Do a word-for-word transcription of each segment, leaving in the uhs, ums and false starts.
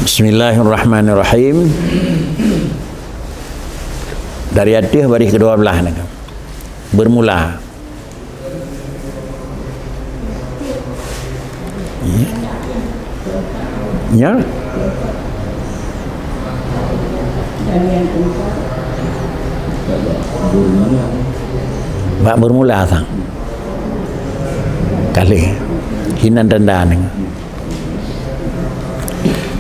Bismillahirrahmanirrahim. Dari ateueh baris kedua belah ni. Bermula. Ya. Ya. Bak bermula sang. Kali. Hinan tanda ni.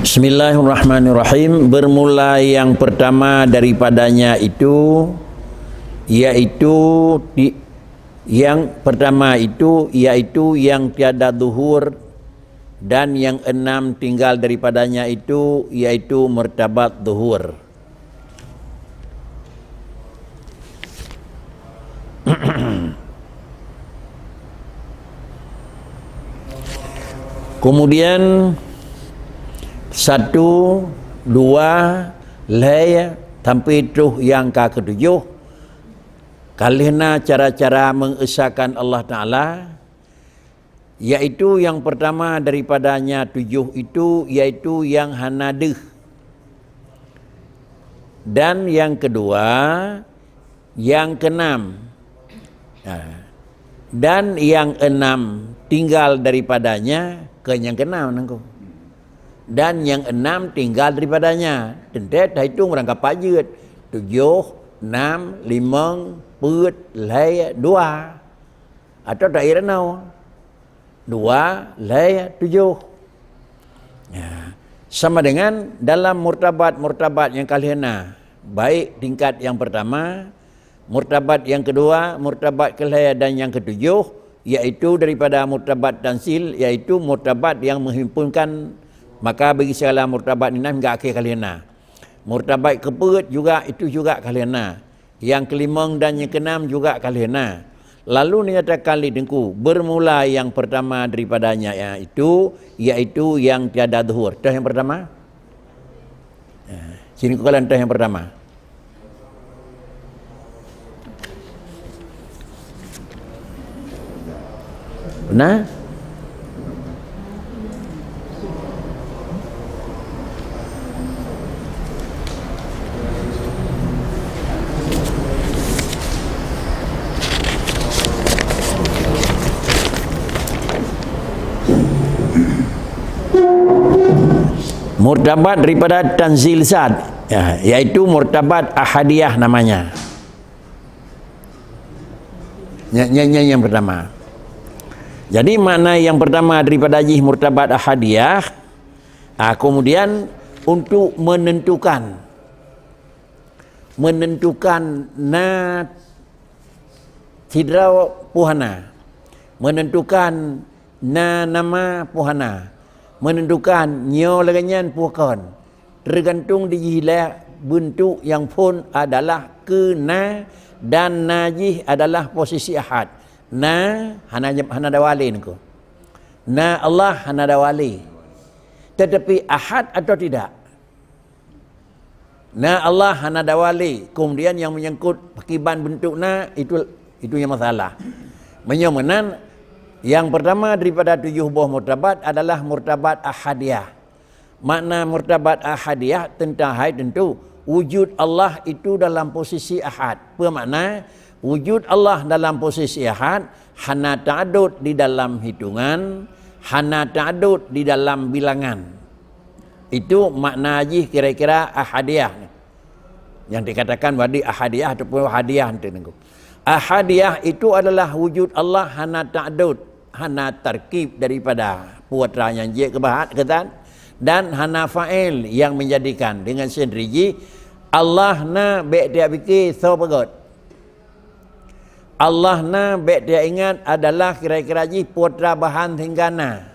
Bismillahirrahmanirrahim. Bermula yang pertama daripadanya itu, yaitu di, yang pertama itu, yaitu yang tiada zuhur, dan yang enam tinggal daripadanya itu, yaitu martabat zuhur. Kemudian satu, dua, lhèe, sampai troh nyang ka ketujoh. Ka lheueh na cara-cara mengesakan Allah Taala, yaitu yang pertama daripadanya tujoh itu, yaitu yang hana deuh. Dan yang kedua, yang keenam. Ha. Dan yang enam tinggal daripadanya, ke nyang keenam nangku. Dan yang enam tinggal daripadanya. Teuntèe tahitung barangkapat jeuet. Tujoh, nam, limong, peuet, lhèe, dua. Atawa taék reunoe. Dua, lhèe, tujoh. Ya. Sama dengan dalam murtabat-murtabat nyang ka lheueh na, baik tingkat yang pertama, murtabat yang kedua, murtabat kelhèe dan yang ketujoh, yaitu daripada murtabat tanzil, yaitu murtabat yang menghimpunkan, maka bagi segala murtabat inam hingga akhé ka lheueh na. Murtabat keupeuet juga, itu juga ka lheueh na. Yang kelimong dan yang keenam juga ka lheueh na. Lalu dinyatakan lé Teungku, bermula yang pertama daripadanya, yaitu, yaitu yang tiada zuhur. Toh yang pertama? Ya, sini ku kalon toh yang pertama. Nah, murtabat daripada tanzil zat, ya, yaitu murtabat ahadiyah namanya. Nya, nya, nya yang pertama. Jadi, makna yang pertama daripada jih murtabat ahadiyah, ah, kemudian untuk menentukan, menentukan na sidroe puhana, menentukan na nama puhana, menentukan nyoe lagèe nyan puhkon. Tergantung di jih lé bentuk nyang phôn adalah keu na, dan na jih adalah posisi ahad. Na hana, hana dawa lé niko. Na Allah hana dawa lé. Tetapi ahad atau tidak? Na Allah hana dawa lé. Kemudian yang menyangkut pakiban bentuk na, itu, itu yang masalah. Meunyoe meunan, yang pertama daripada tujoh boh murtabat adalah murtabat ahadiyah. Makna murtabat ahadiyah teuntang hai tentu, wujud Allah itu dalam posisi ahad. Peue makna? Wujud Allah dalam posisi ahad, hana ta'adud di dalam hitungan, hana ta'adud di dalam bilangan. Itu makna jih kira-kira ahadiyah ni. Yang dikatakan wadi ahadiyah ataupun ahadiyah nanti nunggu. Ahadiyah itu adalah wujud Allah hana ta'adud, hana tarkib daripada putra nyang jeuet keu bahat keutan, dan hana fa'il yang menjadikan. Dengan sendiri jih, Allah na bèk tiap bikée soe peugöt. Allah na bèk tiap ingat adalah kira-kira jih putra bahan sehingga na.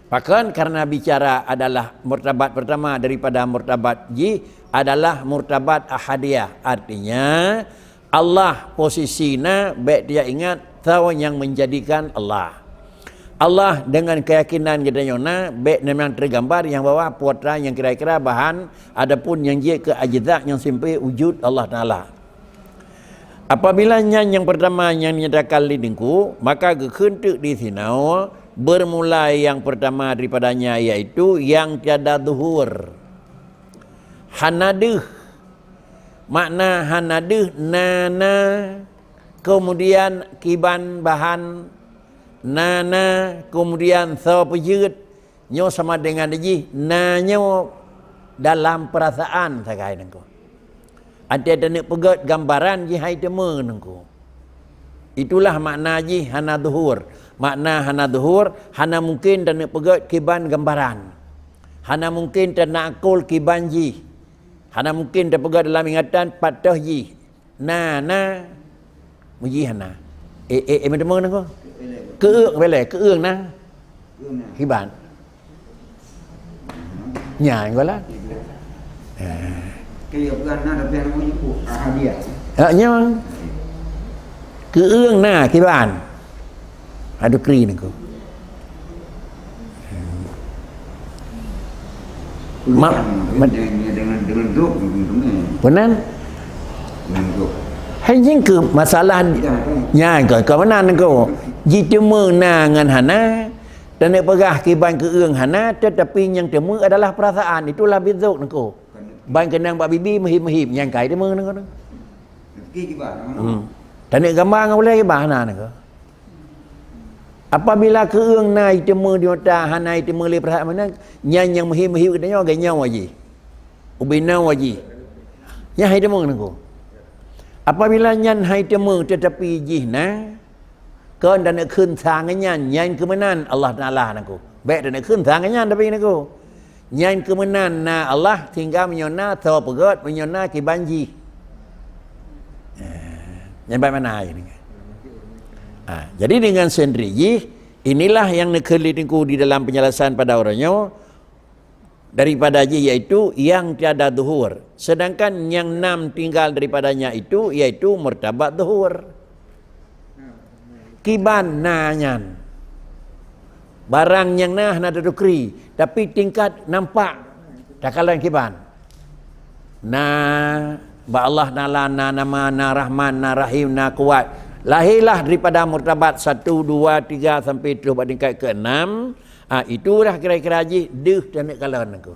Pakon? Karena bicara adalah murtabat pertama daripada murtabat jih adalah murtabat ahadiyah. Artinya, Allah posisi na bèk tiap ingat soe nyang menjadikan Allah. Allah dengan keyakinan geutanyoe na bèk memang tergambar nyang bahwa putra nyang kira-kira bahan adapun nyang jeuet keu ajza nyang simple wujud Allah Taala. Apabila nyan nyang pertama nyang dinyatakan lé Teungku, maka geukheun teuk di sinoe Bermula yang pertama daripadanya yaitu yang tiada zuhur. Hana deuh. Makna hana deuh, na, na, kemudian kiban bahan, na, na, kemudian soe peujeuet, nyoe sama dengan jih, na nyoe dalam perasaan sagai nangko. Até taneuk peugét gambaran jih hai teuma nangko. Itulah makna jih hana zuhur. Makna hana zuhur, hana mungken taneuk peugét kiban gambaran. Hana mungken tanakol kiban jih. Hana mungken tapeugét dalam ingatan pat toh jih. Na, na. Mujih hana. Eh, eh, eh, meuteumé nangko. Keueung, beleh, keueung na. Kiban. Nya, golan. Eh. Kaya bukan na, tapi yang mau ikut. Ah, dia. Ha, nyan. Keueung na, kiban. Aduh, kri nangko. Ma-, ma-, dengan, dengan, dengan dok, dengan dok. Benar? Dengan dok. Hai jing ke masalah. Ya, tu. Nya, kau, kau benar nangko. Jiteumé na ngon hana, taneuk peugah kiban keueung hana, tetapi nyang teumé adalah perasaan. Itulah bizuk nangko. Ban keunong bak bibi meuhib-meuhib, nyang kai teumé nangko. Rezeki kiban, Hmm. Taneuk gamba ngon ulèe kiban hana nangko. Apabila keueung na jiteumé di mata, hana jiteumé lé perasaan meunan, nyan nyang meuhib-meuhib geutanyoe lagèe nyoe jih. Ubé na jih. Nyan hai teumé nangko. Apabila nyan hai teumé tetapi jih na, kon taneuk kheun sa ngon nyan, nyan keumeunan Allah Taala nangko. Bèk taneuk kheun sa ngon nyan tapi nangko. Nyan keumeunan na Allah, sehingga meunyoe na soe peugét, meunyoe na kiban jih. Eh, nyan bak mana ayat ni? Ah, jadi dengan sendiri jih, inilah yang neukheun lé Teungku di dalam penjelasan pada uroe nyoe, daripada jih yaitu yang tiada zuhur. Sedangkan nyang nam tinggal daripadanya itu yaitu martabat zuhur. Kiban na nyan. Barang nyang na hana tatukri, tapi tingkat nampak takalon kiban. Na, bak Allah Taala na nama, na Rahman, na Rahim, na Kuat. Lahirlah daripada martabat satu, dua, tiga sampai terus bak tingkat keenam. Ah, itulah kira-kira jih deuh taneuk kalon nangko.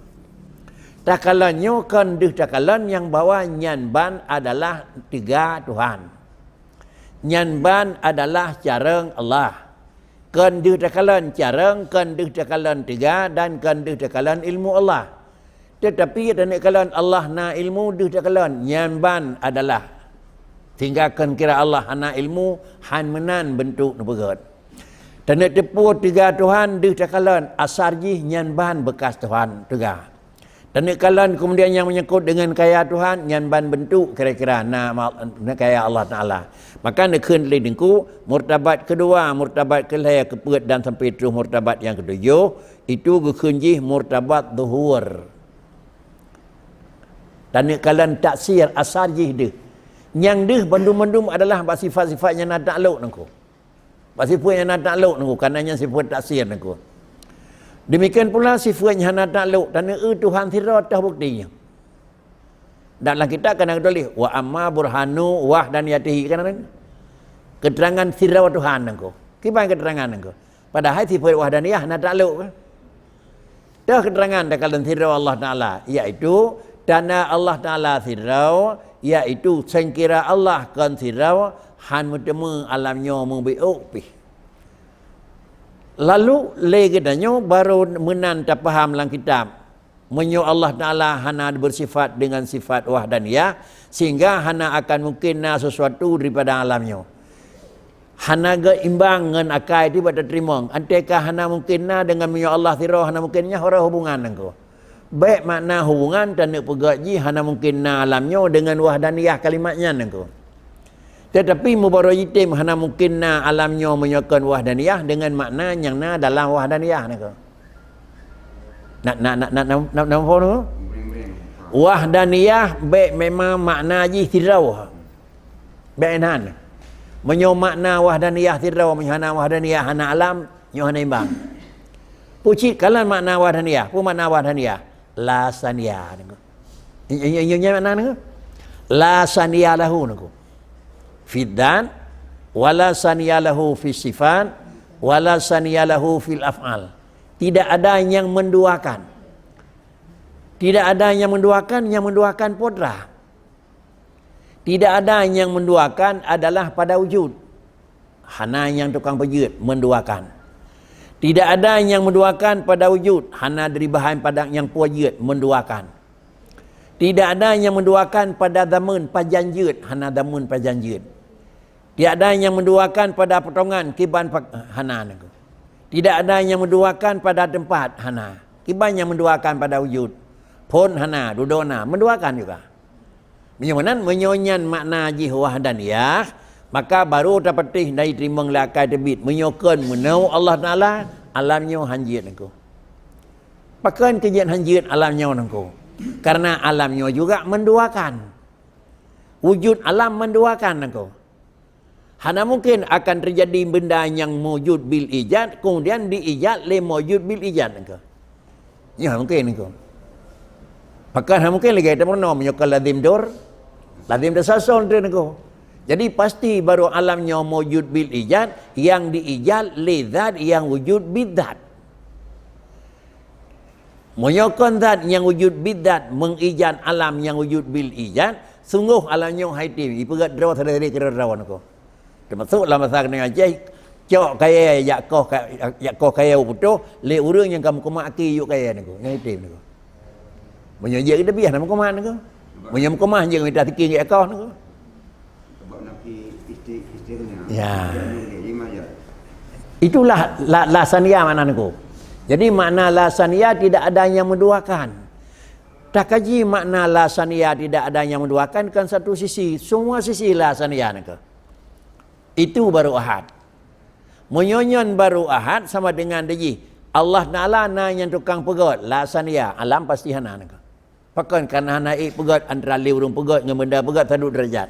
Takalon nyoe kon deuh takalon nyang bahwa nyan ban adalah teuga Tuhan. Nyan ban adalah carông Allah. Kon deuh takalon carông, kon deuh takalon teuga, dan kon deuh takalon ilmu Allah. Tetapi taneuk kalon Allah na ilmu deuh takalon, nyan ban adalah. Sehingga kon kira Allah hana ilmu, han meunan beuntuk neupeugét. Taneuk teupeue teuga Tuhan deuh takalon, asar jih nyan ban beukas Tuhan teuga. Taneuk kalon keumudian nyang menyangkut deungon kaya Tuhan, nyan ban beuntuk kira-kira na ma-, na kaya Allah Taala. Maka neukheun lé Teungku, murtabat keudua, murtabat keulhèe, keupeuet dan sampai troh murtabat nyang keutujoh, itu geukheun jih murtabat zuhur. Taneuk kalon taksir asar jih deuh. Nyang deuh bandum-bandum adalah bak sifat-sifat nyang na taklok nangko. Bak sifeuet nyang na taklok nangko, karena nyan sifeuet taksir nangko. Demikian pula sifeuet nyang hana taklok, taneuk eu Tuhan sidroe toh bukti nyoe. Dan lam kitab kana geutuléh, "Wa amma burhanu wahdaniyatihi," kana nangko. Keterangan sidroe Tuhan nangko. Kiban keterangan nangko. Padahai sifeuet wahdaniyah hana taklok. Toh keuterangan takalon sidroe Allah Taala, yaitu tanda Allah Taala sidroe, yaitu seungkira Allah kon sidroe, han meuteumé alam nyoe meubiôk pih. Lalu lé geutanyoe barô meunan tapaham lam kitab, meunyoe Allah Taala hana beusifat deungon sifat wahdaniyah, sehingga hana akan mungken na sesuatu daripada alam nyoe. Hana geuimbang ngon akai teuh bak tateurimong. Anteukah hana mungken na deungon meunyoe Allah sidroe hana mungken nyan hura hubungan nangko. Bèk makna hubungan taneuk peugah jih hana mungken na alam nyoe deungon wahdaniyah kalimat nyan nangko. Teutapi mubaroe jitem hana mungken na alam nyoe meunyoe kon wahdaniyah deungon makna nyang na dalam wahdaniyah nangko. Na, na, na, na, na, na, na, na, na, Wahdaniyah bèk memang makna jih sidroe. Bèk nan. Meunyoe makna wahdaniyah sidroe, meunyoe hana wahdaniyah, hana alam, nyoe hana imbang. Peue cit kalon makna wahdaniyah? Peue makna wahdaniyah? La saniya nangko. Nyoe, nyoe, nyoe makna nangko. La saniya lahu nangko. Fid dzat, wa la saniya lahu fis sifat, Wala saniya lahu fil af'al. Tidak ada nyang menduakan. Tidak ada nyang menduakan, nyang menduakan putra. Tidak ada nyang menduakan adalah pada wujud. Hana nyang tukang peujeuet menduakan. Tidak ada nyang menduakan pada wujud, hana dari bahan pada nyang peujeuet menduakan. Tidak ada nyang menduakan pada zaman pajan jeuet, hana zaman pajan jeuet. Tiada nyang menduakan pada potongan kiban pak-, hana nangku. Tidak ada nyang menduakan pada tempat, hana. Kiban nyang menduakan pada wujud. Phon hana, dudoe na, menduakan juga. Meunyoe meunan, meunyoe nyan makna jih wahdaniyah, maka baru tapatéh dan jiteurimong lé akai teubiet. Meunyoe kon meunoe Allah Taala, alam nyoe hanjeuet nangku. Pakon keu jeuet hanjeuet alam nyoe nangku? Karena alam nyoe juga menduakan. Wujud alam menduakan nangku. Hana mungkin akan terjadi benda nyang maujud bil ijad, kemudian diijad lé maujud bil ijad nangku. Nyoe mungkin nangku. Pakon hana mungkin lagée teumeurunoe meunyoe kon lazim dur, lazim tasasol tu nangku. Jadi pasti baru alam nyoe maujud bil ijad, nyang diijad lé zat nyang wujud bidzat. Meunyoe kon zat nyang wujud bidzat meuijad alam nyang wujud bil ijad, sunggoh alam nyoe hai tem, ipeugét droe saudara keudroe droe nangku. Teumasok lam basa keuneuk Aceh, cok kayée jak koh ka-, jak koh kayée putôh, lé ureuëng nyang ka meukumat aki yuk kayée nangku, nyang hai tem nangku. Meunyoe jeuet teubiah na meukumat nangku. Meunyoe meukumat jeuet mita siking jak koh nangku. Sebab nafi isti-, istighna. Ya. Jadi, jadi, jadi, jadi. Itulah la, la saniya makna nangku. Jadi makna la saniya tidak ada yang menduakan. Takaji makna la saniya tidak ada yang menduakan kan satu sisi, semua sisi la saniya nangku. Itu baru ahad. Meunyoe nyan baru ahad sama dengan dijih Allah Taala na nyang tukang peugét, la saniya, alam pasti hana nangku. Pakon kana hana ék peugét antara lé ureuëng peugét ngon benda peugét saduek deurajat.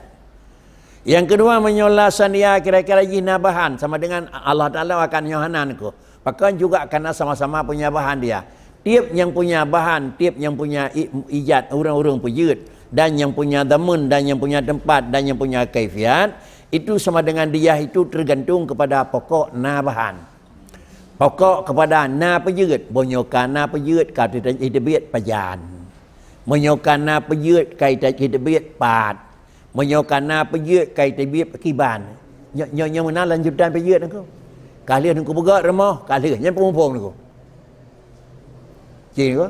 Nyang keudua, meunyoe la saniya kira-kira jih na bahan sama dengan Allah Taala akan nyoe hana nangku. Pakon juga kana sama-sama punya bahan dia. Tiep nyang punya bahan, tiep nyang punya i-, ijat ureuëng-ureuëng peujeuet, dan nyang punya zaman, dan nyang punya tempat, dan nyang punya kaifiat, itu sama dengan dia itu tergantung kepada pokok na bahan. Pokok kepada na peujeuet, meunyoe ka na peujeuet ka teubiet pajan. Meunyoe ka na peujeuet ka teubiet pat. Meunyoe ka na peujeuet ka teubiet kiban. Nyoe, nyoe, nyoe meunan lanjutan peujeuet nangku. Ka lheueh nangku peugét rumoh, ka lheueh nyan peumuphom nangku. Ci nangku.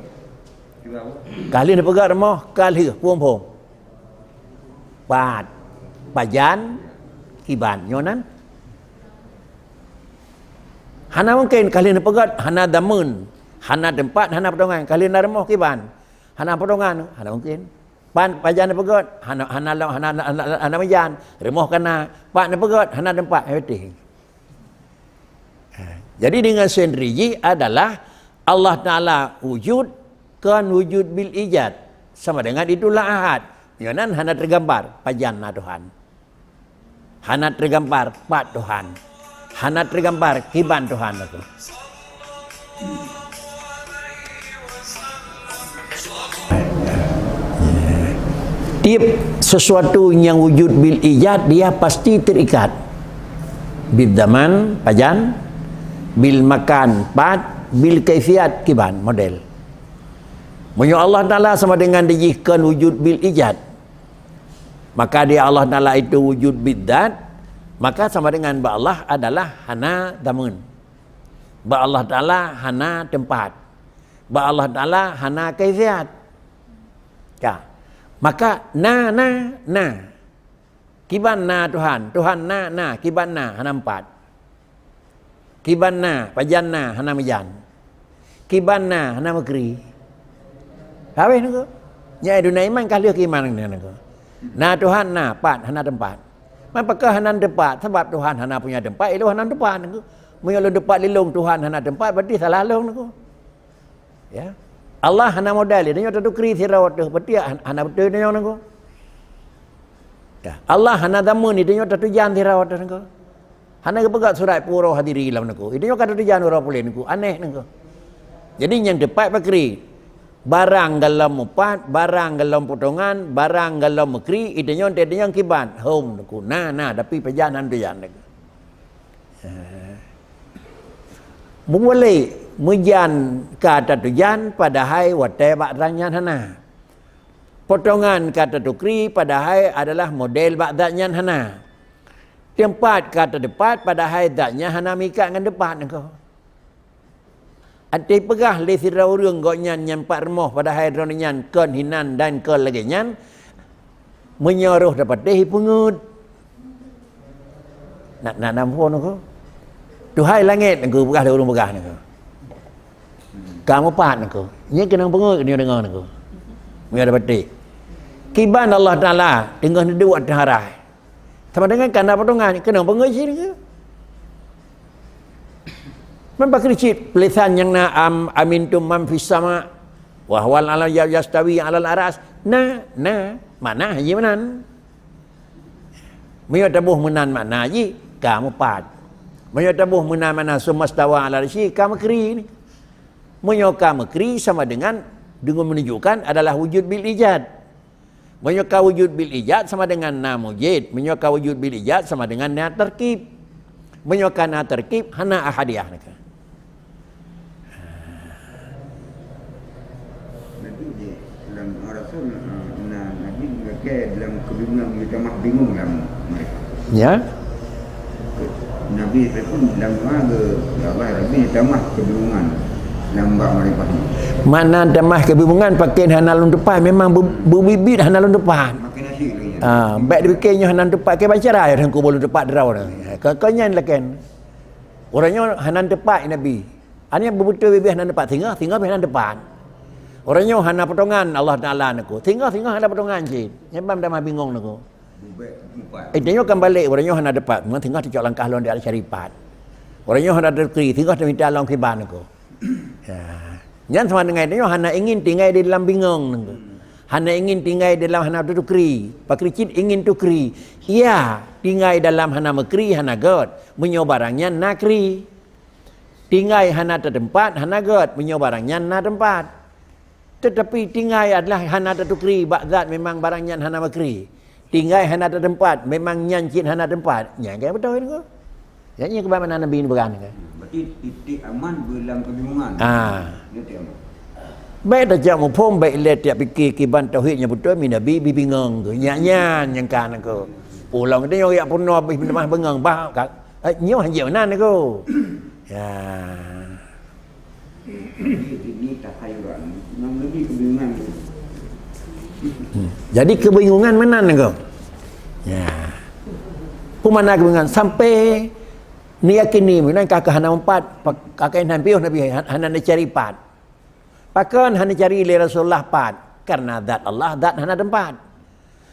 Ka lheueh nangku peugét rumoh, ka lheueh peumuphom. Pat, pajan, kiban. Nyoe nan. Hana mungkin ka lheueh neupeugét hana zaman, hana teumpat, hana potongan. Ka lheueh na rumoh kiban. Hana potongan, hana mungkin. Pan pajan neupeugét hana, hana, hana, hana, hana, hana meujan. Rumoh ka na, pat neupeugét hana teumpat, hana beuteh. Ha, jadi dengan sendiri jih adalah Allah Taala wujud kon wujud bil ijad. Sama dengan itulah ahad. Nyoe nan hana tergambar pajan na Tuhan. Hana tergambar pat Tuhan. Hana tergambar kiban Tuhan aku. Tiep sesuatu nyang wujud bil ijad, dia pasti terikat. Bil zaman, pajan, bil makan, pat, bil kaifiat, kiban, model. Meunyoe Allah Taala sama dengan dijih kon wujud bil ijad, maka di Allah Taala itu wujud bidzat, maka sama dengan bak Allah adalah hana zaman. Bak Allah Taala hana tempat. Bak Allah Taala hana kaifiat. Ka. Maka na, na, na. Kiban na Tuhan, Tuhan na, na, kiban na, hana empat. Kiban na, pajan na, hana meujan. Kiban na, hana meukri. Habéh nangku. Nyan dunia iman kah lheueh keu iman nangku. Na Tuhan na, pat, hana teumpat. Man pakon hana teumpat, sabab Tuhan hana punya teumpat, ilôn hana teumpat nangku. Meunyoe lôn teumpat lé lôn Tuhan hana teumpat, berarti salah lôn nangku. Ya. Allah hana model, tanyoe tatukri sidroe teuh, berarti han-, hana beutôi tanyoe nangku. Ya. Allah hana zaman, tanyoe tatujan sidroe teuh nangku. Hana geupeugah surat peuroh hadiri lam nangku. Tanyoe ka tatujan uroe puléh nangku, aneh nangku. Jadi nyang teumpat pakri, barang golom mupat, barang golom potongan, barang golom meukri, tanyoe, tanyoe kiban, hom nangku. Na, na, tapi pajan han tujan nangku. Eh. Meubalek, meujan ka tatujan padahai watée bak zat nyan hana. Potongan ka tatukri padahai adalah model bak zat nyan hana. Teumpat ka tateupat padahai zat nyan hana meuikat ngon teumpat niko. Até peugah lé sidroe ureuëng gobnyan nyan pat rumoh padahai droeneuh nyan kon hinan dan kon lagée nyan, meunyoe roh tapatéh ipeungeuet. Nak, nak, nak phon aku. Tuhai langét aku peugah lé ureuëng peugah aku. Kamu pat aku. Nyan keunong peungeuet nyoe deungon aku. Meunyoe tapatéh. Kiban Allah Taala teungoh neuduek ateueh arai. Sama dengan kana potongan, keunong peungeuet cit niko. Man pakri cit peulisan nyang na am, amintum man fis sama, wa huwal ala ya-, yastawi alal aras. Na, na, makna jih meunan. Meunyoe taboh meunan makna jih, ka meupat. Meunyoe taboh meunan makna sumastawa alal arsy, ka meukri. Meunyoe ka meukri sama dengan, dengan menunjukkan adalah wujud bil ijad. Meunyoe ka wujud bil ijad sama dengan na mujid. Meunyoe ka wujud bil ijad sama dengan na tarkib. Meunyoe ka na tarkib, hana ahadiyah niko. Berarti di dalam Rasul, eh, na Nabi mereka dalam kebingungan, dia tambah bingung dalam mereka. Ya. Nabi pun dalam doa ke, ya Allah, Rabbi tambah kebingungan dalam bak mereka ni. Makna tambah kebingungan pakén hana lôn teumpat, memang be-, beubiet-biet hana lôn teumpat. Makin asyik lagi. Ah, baik dipikir nyoe hana teumpat ke baca dah, ya, dan kubur teumpat droe dah. Kau, kau nyan laken. Orang nyoe hana teumpat Nabi. Hanya bebeutôi bibih hana teumpat singoh, singoh bih hana teumpat. Orang nyoe hana potongan Allah Taala niko. Singoh, singoh hana potongan cit. Nyebab dah mah bingung niko. Eh, tanyoe kan balek, orang nyoe hana teumpat. Memang singoh teucok langkah lôn di atas syaripat. Orang nyoe hana teukri, singoh teuminta lom kiban niko. Ya. Nyan sama dengan tanyoe hana ingin tinggai di dalam bingung niko. Hana ingin tinggai di dalam hana teukri. Pakri cit ingin teukri. Iya, tinggai dalam hana meukri, hana gét. Meunyoe barang nyan na kri. Tinggai hana teumpat, hana gét, meunyoe barang nyan na teumpat. Tetapi tinggai adalah hana tatukri, bak zat memang barang nyan hana meukri. Tinggai hana teumpat, memang nyan cit hana teumpat. Nyan kan beutôi niko. Nyan nyang keuban makna Nabi neupeugah niko. Berarti titik aman dalam kebingungan. Ah. Titik aman. Baik tajak muphom, baik lé tiap pikir kiban tauhid nyang beutôi, mi Nabi bibingong tu. Nyan, nyan nyang kan niko. Pulang tu nyoe yak peunoh bih mah bengong bah. Eh, nyoe hanjeuet meunan niko. Ya. Ini takhayulan. Nyang lebih kebingungan tu. Hmm. Jadi kebingungan meunan niko. Ya. Peue makna kebingungan? Sampai neuyakini meunan ka, ka hana meupat, ka, ka hana piôh Nabi, hana neucari pat. Pakon hana neucari lé Rasulullah pat? Karena zat Allah, zat hana teumpat.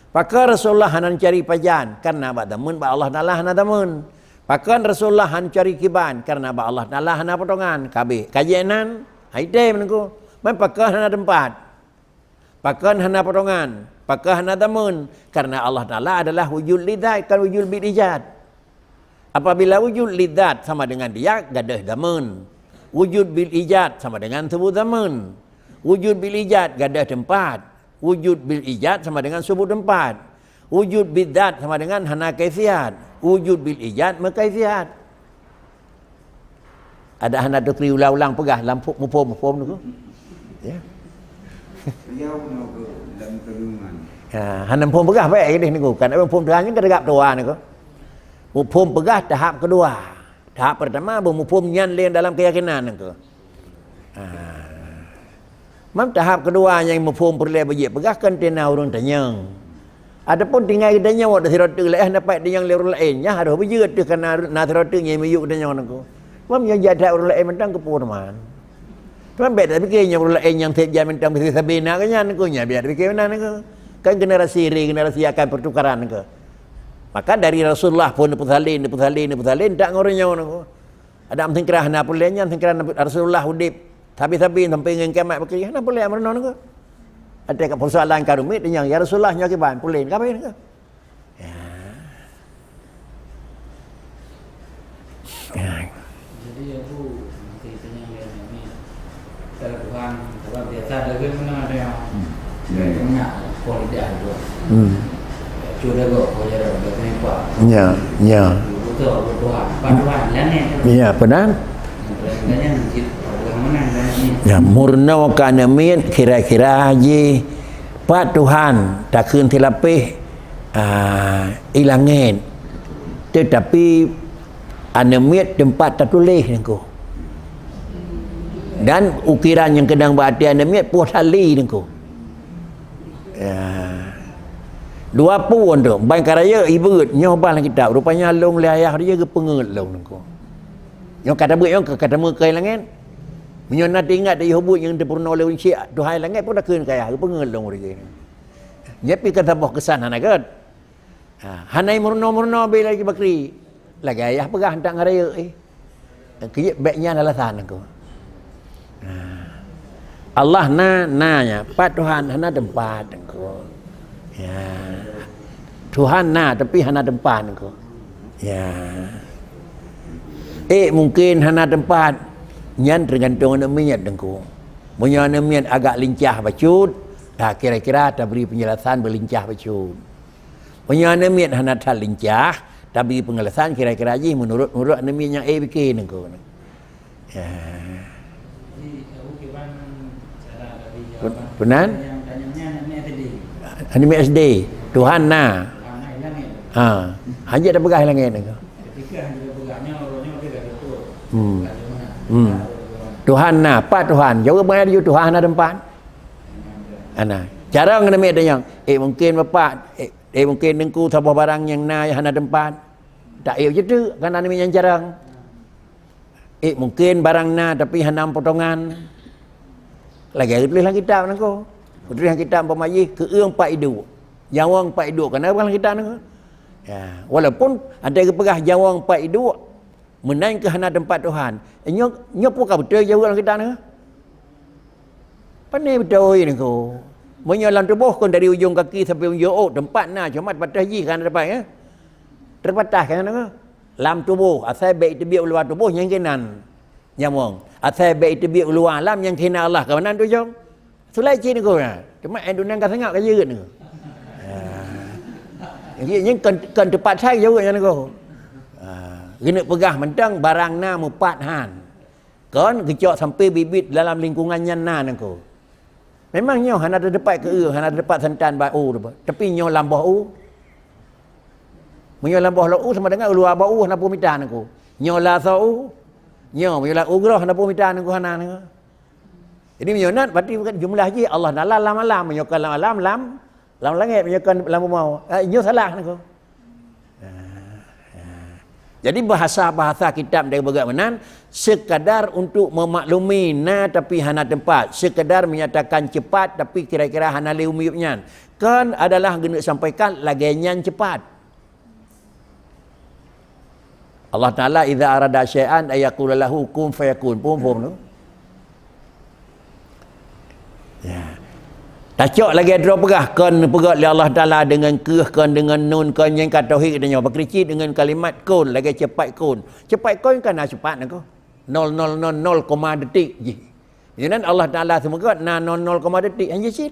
Pakon Rasulullah hana neucari pajan? Karena bak dameun bak Allah Taala hana dameun. Pakon Rasulullah hana neucari kiban? Karena bak Allah Taala hana potongan. Kabeh. Ka jeuet nan? Hai tem niko. Man pakon hana teumpat? Pakon hana potongan? Pakon hana dameun? Karena Allah Taala adalah wujud li zat, kon wujud bil ijad. Apabila wujud li zat sama dengan dia, gadôh dameun. Wujud bil ijad sama dengan subut dameun. Wujud bil ijad gadôh teumpat. Wujud bil ijad sama dengan subut teumpat. Wujud bil zat sama dengan hana kaifiat. Wujud bil ijad meukaifiat. Ada hana tukri ulang-ulang peugah lam pu-, muphom-muphom tu. Ya. Beliau nyoe dalam kandungan. Ha, hana muphom peugah baik deh niku. Kan muphom Tuhan kan tegap tuan niku. Muphom peugah tahap kedua. Tahap pertama, muphom nyan lé dalam keyakinan niku. Ha. Mam tahap kedua nyang muphom peureulée beujeuet peugah kan tena ureuëng tanyong. Ataupun tinggai geutanyoe di sidroe teuk laén dapat tanyong lé ureuëng laén, nyan harôh beujeuet teuh kana na sidroe teuk nyang miyueb geutanyoe nangku. Mam nyang jak that ureuëng laén mantong keupeue teuma. Teuma bék tapike nyang ureuëng laén nyang seb jak mantong bisi sabe na keunyan nangku, nyan bék tapike meunan nangku. Kan generasi regenerasi akan pertukaran nangku. Maka dari Rasulullah pun neupeusalin, neupeusalin, neupeusalin tak ngon ureuëng nyoe nangku. Ada am sengkra hana pulen nyan, sengkra Nabi Rasulullah udeb sabe-sabe sampai ngon kiamat bakri, hana pulen meureunoe nangku. Ada kat persoalan ka rumit nyang, "Ya Rasulullah, nyoe kiban pulen ka bae nangku." Ya. Ya. Jadi aku nanti tanya dia ni. Kalau Tuhan, kalau biasa ada ke mana ada yang Hmm. Ingat, kau lidah tu. Hmm. Cuba kau, kau jalan, kau tengok. Ya, ya. Betul, betul. Pak Tuhan, langit. Ya, benar. Yang paling Ya, meurunoe keu aneuk miet kira-kira jih pat Tuhan takheun silapeh, ah, i langét. Teutapi aneuk miet teumpat tatuléh niko. Dan ukiran nyang keunong bak até aneuk miet poh tali niko. Ya. Dua pun tu, ban ka rayeuk ibeuet nyoe bah lam kitab. Rupanya lôn lé ayah dia geupeungeut lôn niko. Nyoe ka tabeuet nyoe ka, ka tameukai langét. Meunyoe na teuingat teuh buet nyang teupeurunoe lé uncik Tuhan langét pun takheun keu ayah geupeungeut lôn ureueng nyoe. Nyan pih ka saboh keusan hana gét. Ha, hana meurunoe-meurunoe bela lagi bakri. Lagée ayah peugah hantak ngon rayeuk eh. Keuyeuk bék nyan alasan aku. Ha. Allah na, na nya. Pat Tuhan hana teumpat aku. Ya. Tuhan na tapi hana teumpat aku. Ya. Eh mungkin hana teumpat. Nyan tergantung aneuk miet aku. Meunyoe aneuk miet agak lincah bacut, ha, kira-kira tabri penjelasan beulincah bacut. Meunyoe aneuk miet hana that lincah, tabri penjelasan kira-kira jih menurut, menurut aneuk miet nyang eh pike niko. Ya. Pun-, punan? Aneuk miet S D. Tuhan na. Ha. Hanjeuet tapeugah langét niko. Hmm. Hmm. Tuhan na, pat Tuhan. Jaweueb bangai laju Tuhan hana teumpat. Hana. Cara ngon aneuk miet tanyong, eh mungkin bapak, eh, eh mungkin teungku saboh barang nyang na hana teumpat. Tak eh jeuet kan aneuk miet nyang carong. Eh mungkin barang na tapi hana potongan. Lagée geutuléh lam kitab niko. Geutuléh lam kitab umpama jih keueung pat iduek. Nyawöng pat iduek kana lam kitab niko. Ya, walaupun ada geupeugah nyawöng pat iduek, meunan keuh hana teumpat Tuhan. Nyoe, nyoe pun ka beutôi jaweueb lam kitab niko. Pane beutôi niko. Meunyoe lam tuboh kon dari ujong kaki sampai ujong ôk teumpat na cuma teumpat jih kan teumpat ya. Terbatas kan niko. Lam tuboh, asai bék teubiet u luwa tuboh nyang keunan. Nyawöng. Asai bék teubiet u luwa alam nyang keunan Allah ka meunan tujong. Sulai cit niko na. Cuma eh dunan ka sengak ka jeuet niko. Ha. Jadi nyen kon, kon teumpat sai jaweueb nyan niko. Ha. Geuneuk peugah mantong barang na mupat han. Kon geucok sampai bibit dalam lingkungan nyan na niko. Memang nyoe hana teupat keu hana teupat santan bak u, tapi nyoe lam boh u. Meunyoe lam boh u sama dengan u luwa boh u hana peue mita niko. Nyoe la so u. Nyoe meunyoe la u groh hana peue mita niko hana niko. Jadi meunyoe nan berarti bukan jumlah jih Allah Taala lam alam, meunyoe ka lam alam lam, lam langét, meunyoe ka lam bumoe. Ah, nyoe salah niko. Ah, ah. Jadi bahasa-bahasa kitab dari beugak meunan sekadar untuk memaklumi na tapi hana teumpat, sekadar menyatakan cepat tapi kira-kira hana lé umieb nyan. Kan adalah geuneuk sampaikan lagée nyan cepat. Allah Taala idza arada syai'an ay yaqula lahu kun fayakun. Phom-phom tu. Ya. Tacok lagée droe peugah kon peugah lé Allah Taala dengan keuh kon dengan nun kon nyang ka tauhid tanyoe bakri cit dengan kalimat kun lagée cepat kun. Cepat kun kan na cepat niko. Nol nol nol nol koma detik jih. Nyan Allah Taala seumeugot na nol nol koma detik hanya cit.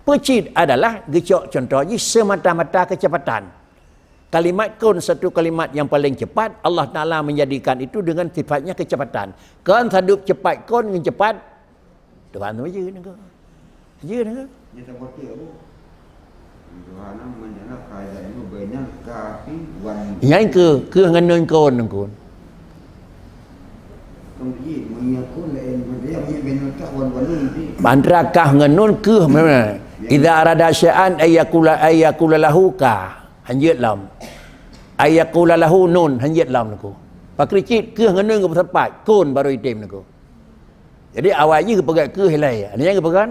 Peucit adalah geucok contoh jih semata-mata kecepatan. Kalimat kun satu kalimat yang paling cepat, Allah Taala menjadikan itu dengan sifatnya kecepatan. Kon sadup cepat kun ngon cepat, Tuhan tu je nengok. Je nengok. Dia tak betul apa? Tuhan menjana kaidah itu banyak kafi wan. Yang ke, ke ngenun kun nengkun. Antara kaf ngon nun keuh mana? Idza arada syai'an ay yaqula, ay yaqula lahu ka. Hanjeuet lam. Ay yaqula lahu nun, hanjeuet lam niko. Pakri cit keuh ngon nun geupeusapat, kun baru item niko. Jadi awai jih geupeugah keuh ilai. Ada nyang geupeugah,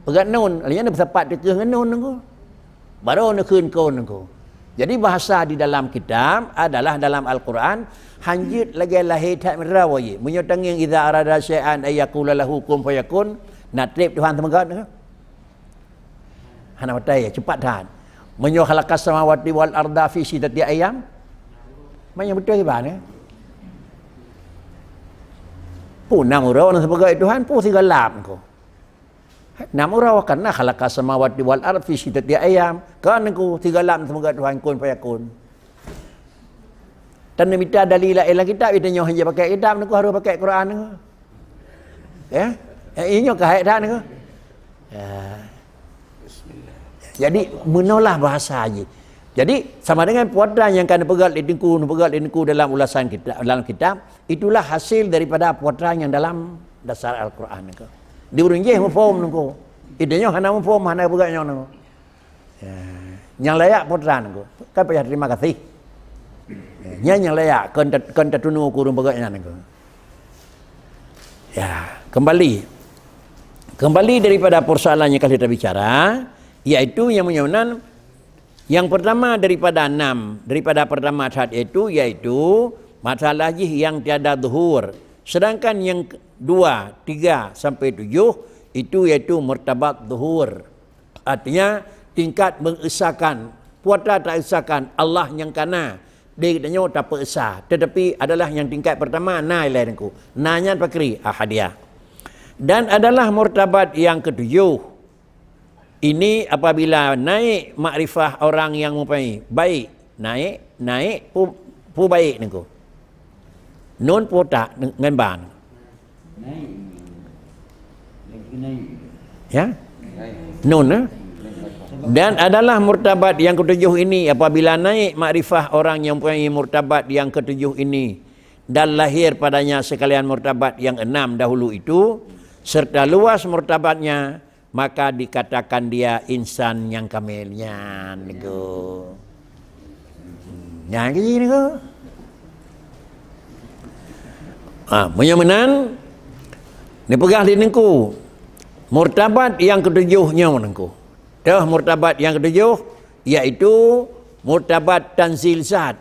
peugah nun. Ada nyang geupeusapat keuh ngon nun niko. Baru neukheun kon niko. Jadi bahasa di dalam kitab adalah dalam Al-Quran hanjeuet lagée lahé that meurau ye. Meunyoe tangieng idza arada syai'an ay yaqula lahu kun fayakun, na treb Tuhan seumeugat niko. Hana batai ya, cepat that. Meunyoe khalaqas samawati wal arda fi sittati ayyam. Meunyoe beutôi iban ya. Pun na meurau na seumeugat Tuhan, pun sigalap niko. Nam uroe karena khalaqas samawati wal ard fi sittati ayyam. Kan ku tiga lam semoga Tuhan kun fayakun. Tan mita dalil laén lam kitab, ita nyoe hanya pakai kitab, niko harus pakai Quran niko. Ya? Eh, inyo ka hai dah niko. Ya. Jadi, meunolah bahasa jih. Jadi, sama dengan putra nyang ka neupeugah lé Teungku, neupeugah lé Teungku dalam ulasan kitab, dalam kitab, itulah hasil daripada putra nyang dalam dasar Al-Quran niko. Di ureueng jih muphom niko. Ita nyoe hana muphom, hana peugah nyoe niko. Ya, nyang layak putra niko. Kan payah terima kasih. Ya, nyan nyang layak, kon ta-, kon tatunu keu ureueng peugah nyan niko. Ya, kembali. Kembali daripada persoalan nyang ka lheueh tabicara, yaitu nyang meunyoe nan, yang pertama daripada enam, daripada pertama that itu, yaitu masalah jih yang tiada zuhur. Sedangkan yang ke-, dua, tiga sampai tujuh, itu yaitu martabat zuhur. Artinya, tingkat mengesakan, putra taesakan Allah nyang kana, di geutanyoe tapeuesa, tetapi adalah nyang tingkat pertama na ilée Teungku. Na nyan pakri, ahadiyah. Dan adalah martabat yang ketujuh. Ini apabila naik makrifah orang yang mempunyai baik, naik, naik pu-, pu baik Teungku. Nun pu tak ngon ba. Ya? Nun, eh? Dan adalah murtabat yang ketujuh ini apabila naik makrifah orang yang mempunyai murtabat yang ketujuh ini dan lahir padanya sekalian murtabat yang enam dahulu itu, serta luas murtabatnya, maka dikatakan dia insan nyang kamil nyan niko. Nyan keuh niko. Ah, meunyoe meunan, neupeugah lé Teungku, murtabat yang ketujuh nyoe Teungku. Toh murtabat yang ketujuh, yaitu murtabat tanzil zat.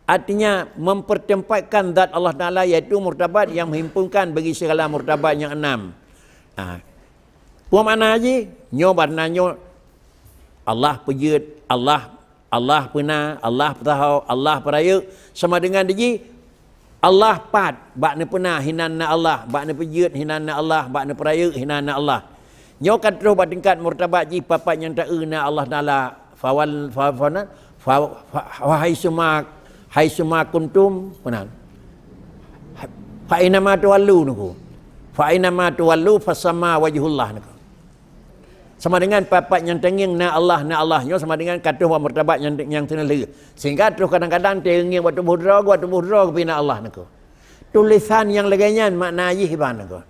Artinya, mempertempatkan zat Allah Taala, yaitu murtabat yang menghimpunkan bagi segala murtabat yang enam. Ah, peue makna jih? Nyoe makna nyoe Allah peujeuet, Allah, Allah peuna, Allah peutaho, Allah peurayeuk. Sama dengan jih, Allah pat, bak neupeuna hinan na Allah, bak neupeujeuet hinan na Allah, bak neupeurayeuk hinan na Allah. Nyoe ka troh bak tingkat murtabat jih, pat-pat nyang taeu na Allah Taala, fawal, fa-, fa-, fa-, fa-, fa-, haisuma, haisuma kuntum, meunan. Fa ainama tuwallu niko. Fa ainama tuwallu fasamma wajhullah niko. Sama dengan pat-pat nyang tangieng na Allah, na Allah nyoe sama dengan ka troh bak murtabat nyang, nyang teuneuh lheueh. Sehingga troh kadang-kadang tangieng bak tuboh droe, bak tuboh droe pih na Allah niko. Tulisan nyang lagée nyan makna jih ban niko.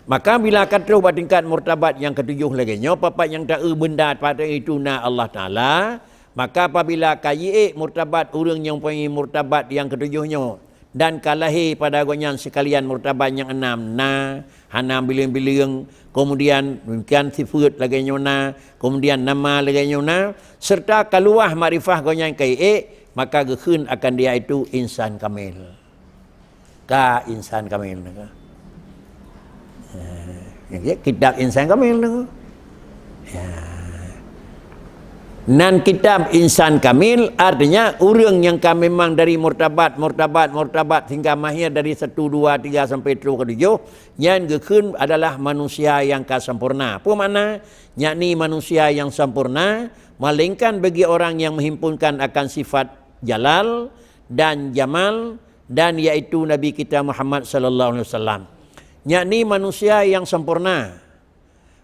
Maka bila ka troh bak tingkat murtabat nyang ketujuh lagée nyoe, pat-pat nyang taeu beunda pada itu na Allah Taala, maka apabila ka jiék murtabat ureuëng nyang mempunyai murtabat nyang ketujuh nyoe, dan ka lahé pada gobnyan sekalian murtabat nyang enam na, hana bileueng-bileueng, kemudian demikian sifeuet lagée nyoe na, kemudian nama lagée nyoe na, serta ka luwah makrifah gobnyan ka jiék, maka geukheun akan dia itu insan kamil. Ka insan kamil niko. Eh, kitab insan kamil niko. Ya. Nan kitab insan kamil artinya ureuëng nyang ka memang dari murtabat, murtabat, murtabat sehingga mahir dari satu, dua, tiga sampai troh ke tujuh, nyan geukheun adalah manusia nyang ka sempurna. Peue makna? Yakni manusia nyang sempurna, melainkan bagi orang nyang menghimpunkan akan sifat jalal dan jamal, dan yaitu Nabi kita Muhammad sallallahu alaihi wasallam, yakni manusia yang sempurna,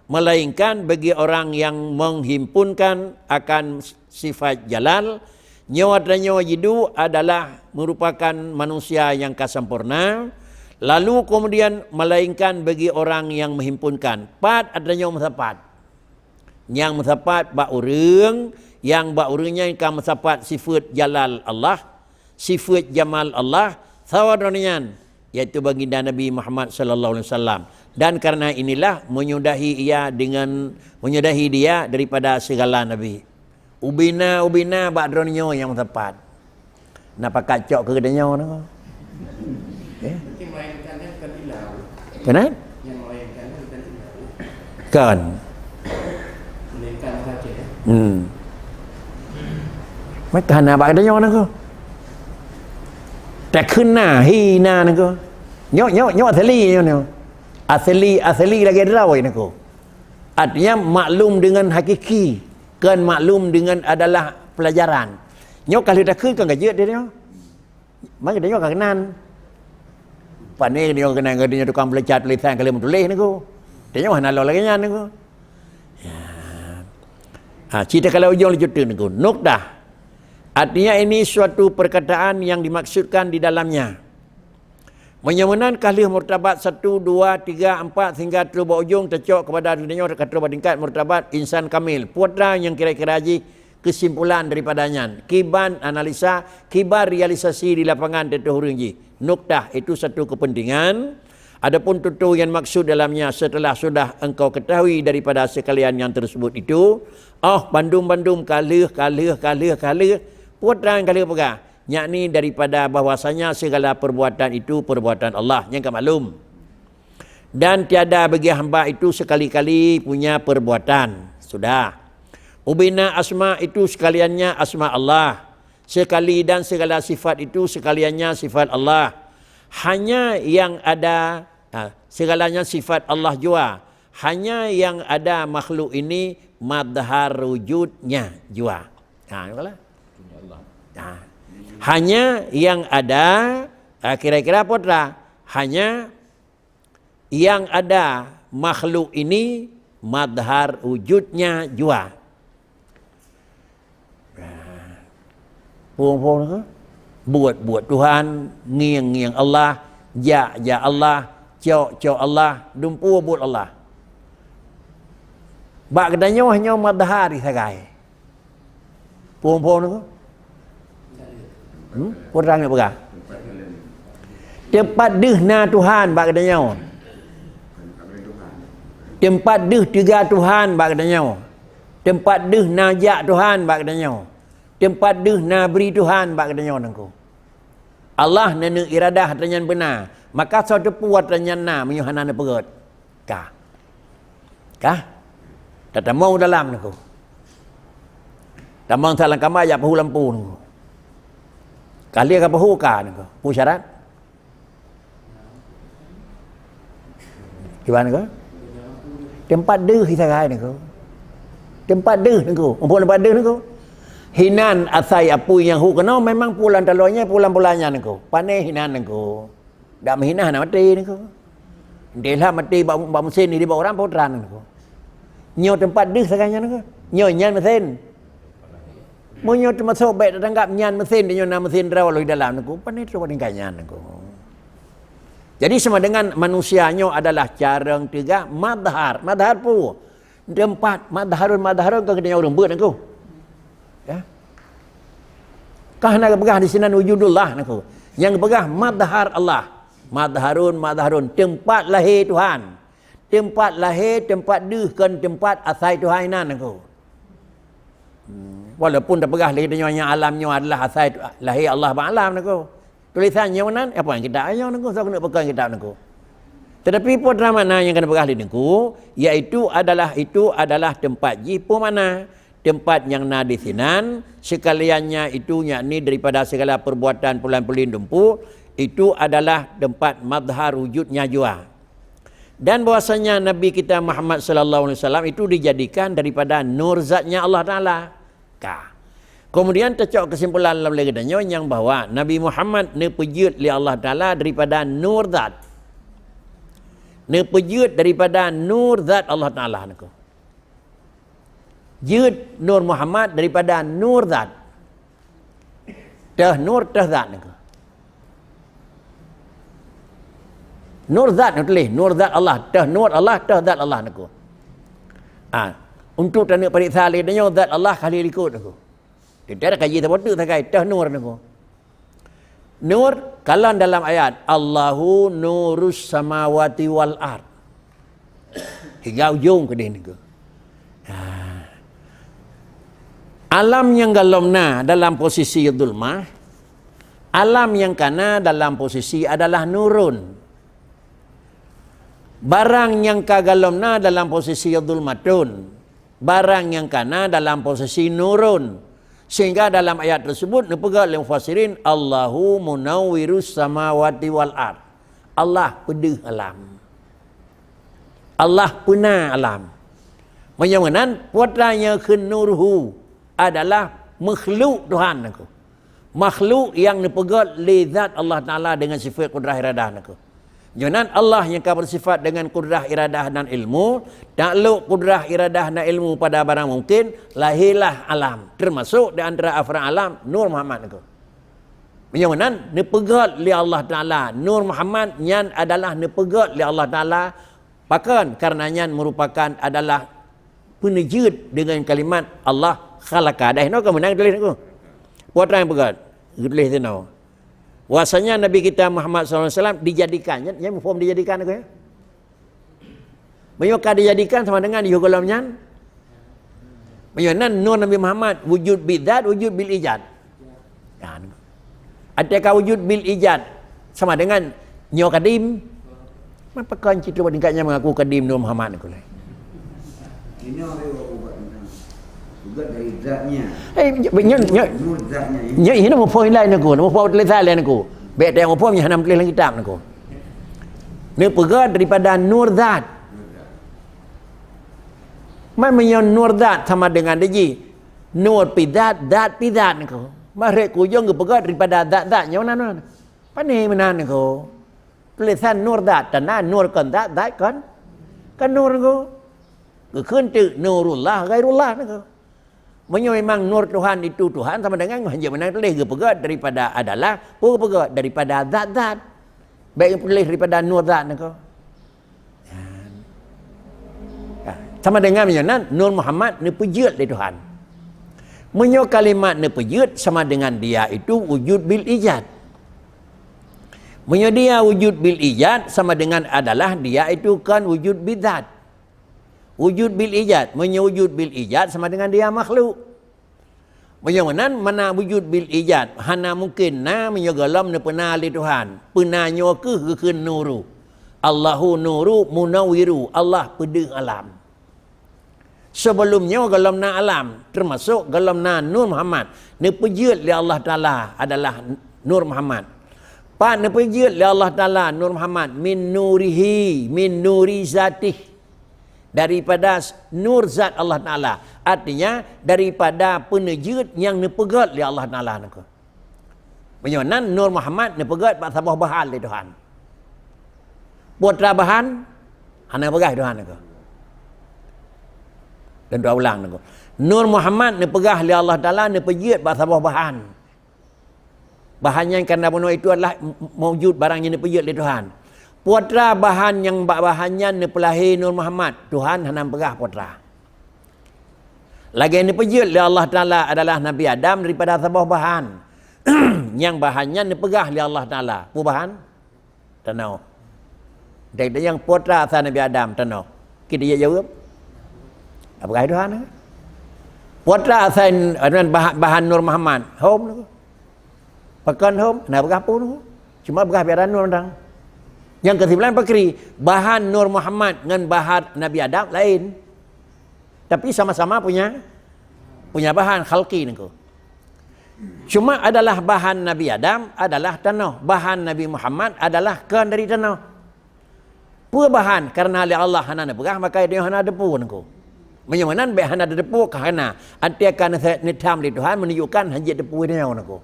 melainkan bagi orang yang menghimpunkan akan sifat jalal, nyoe tanyoe jidu adalah merupakan manusia yang ka sempurna, lalu kemudian melainkan bagi orang yang menghimpunkan. Pat tanyoe meusapat. Nyang meusapat bak ureuëng, nyang bak ureuëng nyan ka meusapat sifeuet jalal Allah, sifeuet jamal Allah, sawa droe nyan, yaitu baginda Nabi Muhammad sallallahu alaihi wasallam. Dan karena inilah menyudahi ia dengan, menyudahi dia daripada segala nabi. Ubena-ubena bak droe nyoe nyang meusapat. Na pakat cok keu geutanyoe nyoe. Eh? Berarti melainkan kan bukan ilah. Kenapa? Yang melainkan kan bukan ilah. Kan. Melainkan saja, ya. Hmm. Maka na bak geutanyoe nyoe. Takheun na, hi na nyoe. Nyoe, nyoe, nyoe asli nyoe, nyoe. Asli, asli lagée droe nyoe. Artinya maklum dengan hakiki, kan maklum dengan adalah pelajaran. Nyoe ka lheueh takheun kan gajeuet dia nyoe. Maka geutanyoe ka keunan. Pane geutanyoe keunan, geutanyoe tukang peulecat tulisan ka lheueh meutuléh niko. Tanyoe hana lom lagée nyan niko. Ya. Ha, cit takalon ujong laju teuk niko. Nuktah. Artinya ini suatu perkataan yang dimaksudkan di dalamnya. Meunyoe meunan ka lheueh murtabat satu, dua, tiga, empat sehingga trok bak ujong teucok kepada geutanyoe ka trok bak tingkat murtabat insan kamil. Putra nyang kira-kira jih kesimpulan daripada nyan. Kiban analisa, kiban realisasi di lapangan teutoh ureuëng jih. Nuktah itu satu kepentingan. Adapun tutu yang maksud dalamnya setelah sudah engkau ketahui daripada sekalian yang tersebut itu, oh bandum-bandum ka lheueh, ka lheueh, ka lheueh, ka lheueh, putra nyang ka lheueh peugah, yakni daripada bahwasanya segala perbuatan itu perbuatan Allah. Nyang ka maklum. Dan tiada bagi hamba itu sekali-kali punya perbuatan. Sudah. Ubena asma itu sekaliannya asma Allah. Sekali dan segala sifat itu sekaliannya sifat Allah. Hanya yang ada, ha, segalanya sifat Allah jua. Hanya yang ada makhluk ini madhar wujudnya jua. Ha, nampak lah? Ha. Hanya yang ada, ha, kira-kira apa telah? Hanya yang ada makhluk ini madhar wujudnya jua. Phon-phon ke? Buet-buet Tuhan, ngieng-ngieng Allah, jak-jak Allah, cok-cok Allah, dumpeue buet Allah. Bak geutanyoe nyoe madhar sagai. Phon-phon ke? Hmm? Peue nyang peugah? Teumpat deuh na Tuhan bak geutanyoe. Teumpat deuh teuga Tuhan bak geutanyoe. Teumpat deuh na jak Tuhan bak geutanyoe. Teumpat deuh na bri Tuhan bak geutanyoe nangku. Allah neuneuk iradah atra nyan beuna. Maka soe teupeu atra nyan na meunyoe hana neupeugét. Ka. Ka. Tatamong dalam nangku. Tamong sa lam kama jak peuhu lampu nangku. Ka lheueh ka peuhu ka nangku. Peue syarat? Kiban nangku? Teumpat deuh sagai nangku. Teumpat deuh nangku. Mumpung teumpat deuh nangku. Hinan asai apui nyang hu keunoe memang pulan taloe nyan, pulan-pulan nyan nangku. Pane hinan nangku. Dak meuhina hana maté niko. Deh lah maté bak, bak mesin di bak orang potran niko. Nyoe teumpat deuh sagai nyan niko. Nyoe nyan mesin. Meunyoe teumasok bék tatanggap nyan mesin, di nyoe na mesin droe lom di dalam niko. Pane trok tinggai nyan niko. Jadi sama dengan manusia nyoe adalah carong teuga madhar. Madhar peue? Teumpat madharun, madharun ka geutanyoe ureuëng beuet niko. Ya. Ka hana geupeugah di sinan wujudullah niko. Nyang geupeugah madhar Allah. Madharun, madharun teumpat lahé Tuhan. Teumpat lahé, teumpat deuh kon teumpat asai Tuhan inan niko. Hmm. Walaupun tapeugah lé geutanyoe nyang alam nyoe adalah asai lahé Allah bak alam niko. Tulisan nyoe meunan, apa nyang kitab nyoe niko, soe keuneuk peukon kitab niko. Tetapi putra makna nyang keuneuk peugah lé niko, yaitu adalah, itu adalah teumpat jih peue makna. Teumpat nyang na di sinan, sekaliannya itu yakni daripada segala perbuatan pulan pulin dumpu, itu adalah teumpat madhar wujudnya jua. Dan bahwasanya Nabi kita Muhammad sallallahu alaihi wasallam itu dijadikan daripada nur zatnya Allah Taala. Ka. Kemudian teucok kesimpulan lam lagée nyoe nyang bahwa Nabi Muhammad neupeujeuet lé Allah Taala daripada nur zat. Neupeujeuet daripada nur zat Allah Taala niko. Jeuet Nur Muhammad daripada nur zat. Teuh nur, teuh zat niko. Nur zat neutuléh, nur zat Allah, teuh nur Allah, teuh zat Allah niko. Ah, untuk taneuk pareksa lé tanyoe zat Allah kali likot niko. Teuh kaji saboh teuk sagai teuh nur niko. Nur, kalon dalam ayat, "Allahu nurus samawati wal ard." Hingga ujong keudeh niko. Ha. Alam nyang golom na dalam posisi zulmah, alam nyang kana dalam posisi adalah nurun. Barang nyang ka golom na dalam posisi zulmatun, barang nyang kana dalam posisi nurun. Sehingga dalam ayat tersebut neupeugah lé mufassirin, "Allahu munawwirus samawati wal ard." Allah peudeuh alam. Allah peuna alam. Meunyoe meunan, putra nyang kheun nurhu adalah makhluk Tuhan niko. Makhluk nyang neupeugét lé zat Allah Taala deungon sifat kudrah iradah niko. Nyoe nan Allah nyang ka beusifat deungon kudrah iradah dan ilmu, taklok kudrah iradah dan ilmu pada barang mungkin, lahirlah alam, termasuk di antara afrad alam, Nur Muhammad niko. Meunyoe nan neupeugét lé Allah Taala, Nur Muhammad nyan adalah neupeugét lé Allah Taala, pakon? Karena nyan merupakan adalah peuneujeuet deungon kalimat Allah khalaqa. Dah inoe ka meunan tuléh niko. Peue nyang peugét? Geutuléh sinoe. Bahwasanya Nabi kita Muhammad sallallahu alaihi wasallam dijadikan, nyan, nyan muphom dijadikan niko, ya. Meunyoe ka dijadikan sama dengan yoh gohlom nyan. Meunyoe nan nur Nabi Muhammad wujud bidzat, wujud bil ijad. Kan. Arti ka wujud bil ijad sama dengan nyoe kadim. Mapa kon cit tingkat nyan mengaku kadim Nur Muhammad niko lé? Ini orang yang buat tentang juga dari zatnya. Eh, nyo, nyo, nyo, Nur zatnya, ya. Nyo, ini muphom lain niko, muphom tulisan lain niko. Bèk teuh muphom nyan hana tuléh lam kitab niko. Neupeugét daripada nur zat. Man meunyoe nur zat sama dengan diji nur pih zat, zat pih zat niko. Mahrek kujong geupeugét daripada zat-zat nyoe nan. Pane meunan niko. Tulisan nur zat, tanda nur kon zat, zat kon, kon nur niko. Geukheun teuk nurullah ghairullah niko. Meunyoe memang nur Tuhan itu Tuhan sama dengan hanjeuet meunan tuléh geupeugét daripada adalah, peue geupeugét daripada zat-zat. Bèk geutuléh daripada nur zat niko. Kan. Sama dengan meunyoe nan Nur Muhammad neupeujeuet lé Tuhan. Meunyoe kalimat neupeujeuet sama dengan dia itu wujud bil ijad. Meunyoe dia wujud bil ijad sama dengan adalah dia itu kon wujud bidzat. Wujud bil ijad, meunyoe wujud bil ijad sama dengan dia makhluk. Meunyoe meunan, mana wujud bil ijad, hana mungken na meunyoe gohlom neupeuna lé Tuhan. Peuna nyoe kheueh geukheun nuru. Allahu nuru munawwiru, Allah peudeueng alam. Sebelum nyoe gohlom na alam, termasuk gohlom na Nur Muhammad. Neupeujeuet lé Allah Taala adalah Nur Muhammad. Pat neupeujeuet lé Allah Taala Nur Muhammad? Min nurihi, min nuri zatih. Daripada s-, nur zat Allah Taala. Artinya, daripada peuneujeuet nyang neupeugét lé Allah Taala niko. Meunyoe nan Nur Muhammad neupeugét bak saboh bahan lé Tuhan. Peue teuma bahan? Hana peugah Tuhan niko. Dan dua ulang niko. Nur Muhammad neupeugah lé Allah Taala neupeujeuet bak saboh bahan. Bahan nyan karena bunoe itu adalah m-, m-, maujud barang nyang neupeujeuet lé Tuhan. Peue teuma bahan nyang bak bahan nyan neupeulahé Nur Muhammad? Tuhan hana peugah peue teuma. Lagèe neupeujeuet lé Allah Taala adalah Nabi Adam daripada saboh bahan. Nyang bahan nyan neupeugah lé Allah Taala. Peue bahan? Tanoh. Dan nyang peue teuma asai Nabi Adam? Tanoh. Kita jaweueb. Peugah Tuhan. Peue teuma asai bahan, bahan Nur Muhammad? Hom. Pakon hom? Hana peugah peue. Cuma peugah biara nur mantong. Nyang keusimpulan pakri, bahan Nur Muhammad ngon bahan Nabi Adam laén. Tapi sama-sama punya, punya bahan khalqi niko. Cuma adalah bahan Nabi Adam adalah tanoh, bahan Nabi Muhammad adalah kon dari tanoh. Peue bahan? Karena lé Allah hana neupeugah, maka nyoe hana teupeu niko. Meunyoe meunan bèk hana teupeu ka hana. Arti ka neutham lé Tuhan menunjukkan hanjeuet teupeu nyoe niko.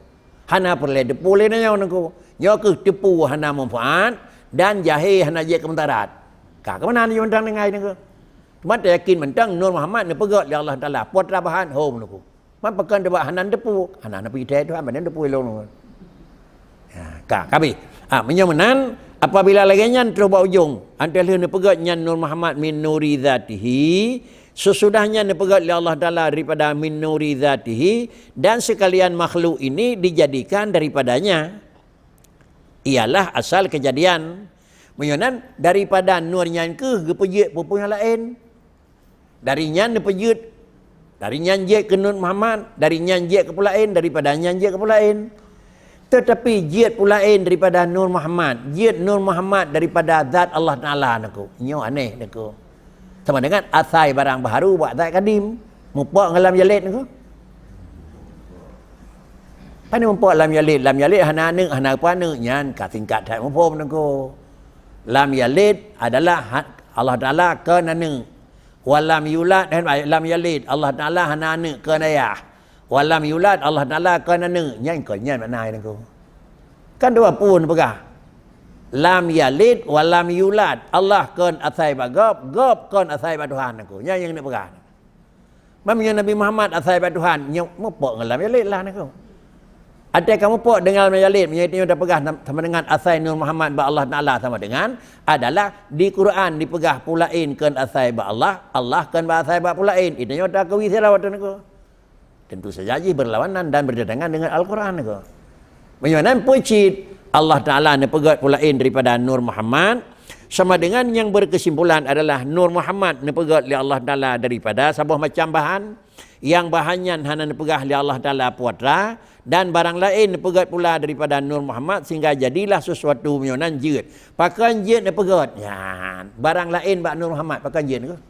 Hana peureulèe teupeu lé nyoe niko. Nyoe kheueh teupeu hana manfaat dan jahé hana jeuet keu meudarat. Ka keumanan nyoe mantong deungai niko. Cuma tayakin mantong Nur Muhammad neupeugét lé Allah Taala. Peue teuma bahan? Hom niko. Man pakon teuba hana teupeu? Hana neupeugah Tuhan, meunan teupeu lom. Ya, ka, ka habéh. Ah, meunyoe meunan, apabila lagèe nyan terus bak ujong, antara lheueh neupeugét nyan Nur Muhammad min nuri zatihi, sesudah nyan neupeugét lé Allah Taala daripada min nuri zatihi, dan sekalian makhluk ini dijadikan daripadanya. Ialah asal kejadian. Meunyoe nan, daripada nur nyan kheueh geupeujeuet peue-peue nyang laén. Dari nyan neupeujeuet, dari nyan jeuet keu Nur Muhammad, dari nyan jeuet keu peue laén, daripada nyan jeuet keu peue laén. Teutapi jeuet peue laén daripada Nur Muhammad, jeuet Nur Muhammad daripada zat Allah Taala niko. Nyoe aneh niko. Sama dengan asai barang baharu bak zat kadim. Mupok ngon lam yalid niko. Pane mupok lam yalid, lam yalid hana aneuk, hana peuaneuk, nyan ka singkat that muphom niko. Lam yalid adalah ha-, Allah Taala kon aneuk. Wa lam yulad, eh, lam yalid, Allah Taala hana aneuk kon ayah. Wa lam yulad, Allah Taala kon aneuk. Nyan kon, nyan makna nyan kon. Kan dua pun peugah. Lam yalid wa lam yulad. Allah kon asai bak gob, gob kon asai bak Tuhan nyan kon. Nyan nyang neupeugah. Meunyoe Nabi Muhammad asai bak Tuhan, nyoe mupok ngon lam yalid lah nyan kon. Até ka mupok deungon lam yalid, meunyoe tanyoe tapeugah sama dengan asai Nur Muhammad bak Allah Taala sama dengan adalah di Quran dipeugah peue laén kon asai bak Allah, Allah kon bak asai bak peue laén. Itu nyoe takeui sira watée nyan kon. Tentu saja jih berlawanan dan bertentangan dengan Al-Quran nyan kon. Meunyoe nan peue cit Allah Taala neupeugét peue laén daripada Nur Muhammad, sama dengan nyang berkesimpulan adalah Nur Muhammad neupeugét lé Allah Taala daripada saboh macam bahan, nyang bahan nyan hana neupeugah lé Allah Taala putra, dan barang laén neupeugét pula daripada Nur Muhammad sehingga jadilah sesuatu meunyoe nan jeuet. Pakon jeuet neupeugét? Nyan, barang laén bak Nur Muhammad pakon jeuet nyan kon?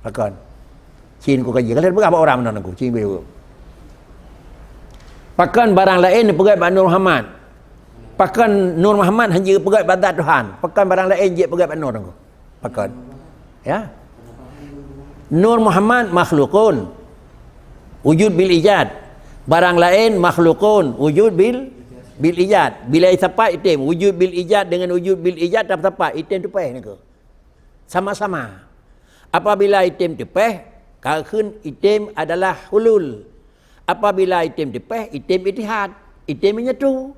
Pakon? Cit ku kaji. Kalau peugah bak orang meunan aku, cit ku jaweueb. Pakon barang laén neupeugét bak Nur Muhammad? Pakon Nur Muhammad hana jeuet peugét bak zat Tuhan? Pakon barang laén jeuet peugét bak Nur nyan kon? Pakon? Ya. Nur Muhammad makhlukun. Wujud bil ijad. Barang laén makhlukun. Wujud bil, bil ijad. Bila sapat item, wujud bil ijad dengan wujud bil ijad tak sapat, item teupeh nyan kon. Sama-sama. Apabila item teupeh, ka kheun item adalah hulul. Apabila item teupeh, item itihad, item menyatu.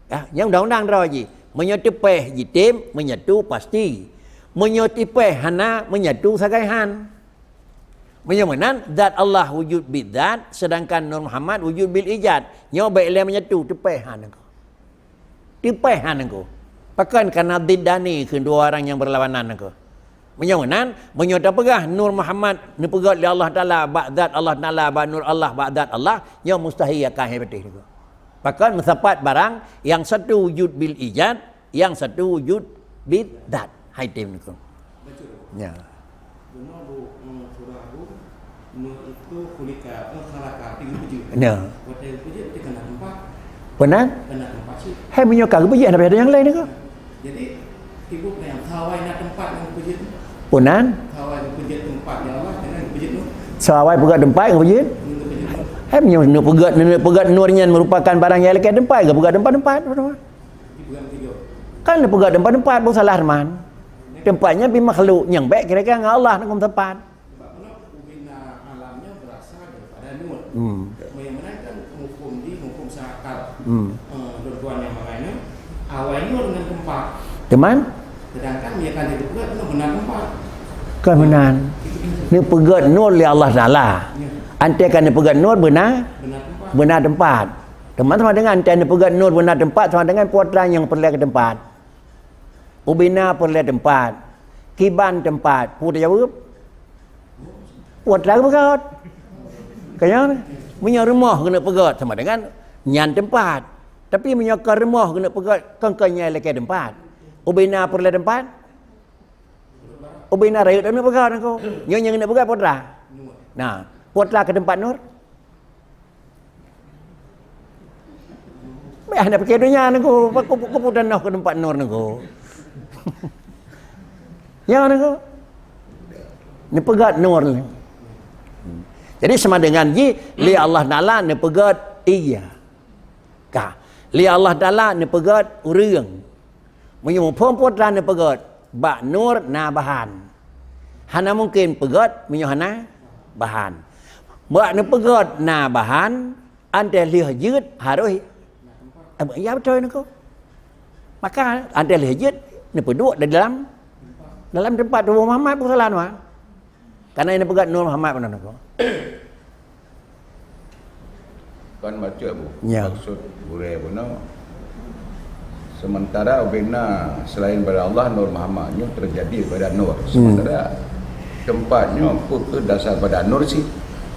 Ya, nyang undang-undang droe jih. Meunyoe teupeh jitem, menyatu pasti. Meunyoe teupeh hana, menyatu sagai han. Meunyoe meunan, zat Allah wujud bidzat, sedangkan Nur Muhammad wujud bil ijad. Nyoe bék lé menyatu, teupeh han nyan kon. Teupeh han nyan kon. Pakon kana diddani keu dua orang nyang berlawanan nyan kon. Meunyoe meunan, meunyoe tapeugah Nur Muhammad neupeugét lé Allah Taala bak zat Allah Taala, bak Nur Allah, bak zat Allah, nyoe mustahil akan hai beuteh nyan kon. Pakon meusapat barang nyang satu wujud bil ijad, nyang satu wujud bidzat. Hai tem nyan kon. Baca. Ya. Bunoe bu, eh, surah bu, me itu kulika, eh, khalaqa, tiga puji. Ya. Watée puji, tiga na tempat. Benar? Kena tempat sih. Hai meunyoe ka geupuji, hana payah nyang lain ke? Jadi, tibu na nyang sawai na tempat nyang puji. Benar? Sawai puji tempat ya Allah, dengan puji tu. Sawai peugah tempat nyang puji. Dengan puji tu. Hai meunyoe neupeugah, neupeugah nur nyan merupakan barang nyang lakée tempat, geupeugah tempat-tempat. Dipeugah tiga. Kan neupeugah tempat-tempat, bu salah teman. Tempat nyan pi makhluk, nyang bék kira-kira ngon Allah ngon tempat. Sebab meunan ubena alam nyan berasal daripada nur. Hmm. Meunyoe meunan kan hukum di hukum secara akal. Hmm. Eh, tuan-tuan nyang mangai nyan, awai nur ngon tempat. Teman? Sedangkan meunyoe kan dipeugét nyan beuna tempat. Kan meunan. Neupeugét nur lé Allah Taala. Ya. Anté kan neupeugét nur beuna, beuna tempat. Beuna tempat. Teman sama dengan anté neupeugét nur beuna tempat sama dengan putra nyang peureulée keu tempat. Ubena peureulée tempat, kiban tempat, peue tajaweueb? Peue tapeugét? Ka nyan, meunyoe rumoh keuneuk peugét sama dengan nyan tempat. Tapi meunyoe kon rumoh keuneuk peugét, kon, kon nyan lakée tempat. Ubena peureulée tempat? Ubena rayeuk keuneuk peugét nyan kon. Nyoe nyang keuneuk peugét peue teuma? Nah, peue teuma keu tempat nur? Bèk hana pike donya nyan kon, ku, ku, ku peue tanoh keu teumpat nur nyan kon. Nyan nyan kon. Neupeugét nur nyan. Jadi sama dengan jih, lé Allah Taala neupeugét iya. Ka. Lé Allah Taala neupeugét ureuëng. Meunyoe muphom peue teuma neupeugét, bak nur na bahan. Hana mungken peugét meunyoe hana bahan. Bak neupeugét na bahan, anté lheueh jeuet harôh, eh, ya beutôi nyan kon. Maka anté lheueh jeuet neupeuduek di dalam, dalam teumpat tuboh Muhammad, peue salah nyan. Karena ini peugét Nur Muhammad meunan nyan kon. Kan bacut, Bu. Ya. Maksud gurée bunoe, sementara ubena selain pada Allah, Nur Muhammad nyoe terjadi pada Nur. Hmm. Sementara tempat nyoe peue keu dasar pada Nur sih?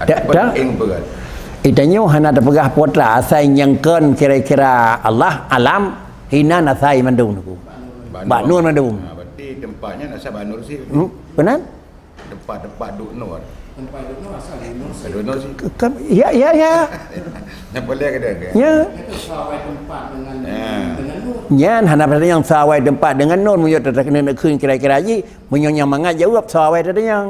Tak, ataupun tak. Eng peugah. Itanyoe hana tapeugah peue teuma asai nyang kon kira-kira Allah, alam, hinan asai mandum nyan kon. Bak Nur. Bak Nur mandum. Ha, berarti tempat nyan asai bak Nur sih. Hmm, benar? Tempat-tempat duek nur. Tempat duek nur asal dari nur sih. Duek nur sih. Ke-, ke-, ya, ya, ya. Nyang boleh ke dia, ke? Ya. Itu sawai tempat dengan, ya, dengan nur. Nyan hana pada nyang sawai tempat dengan nur, meunyoe teuka keuneuk neukheun kira-kira jih, meunyoe nyang mangat jaweueb sawai teuka nyang.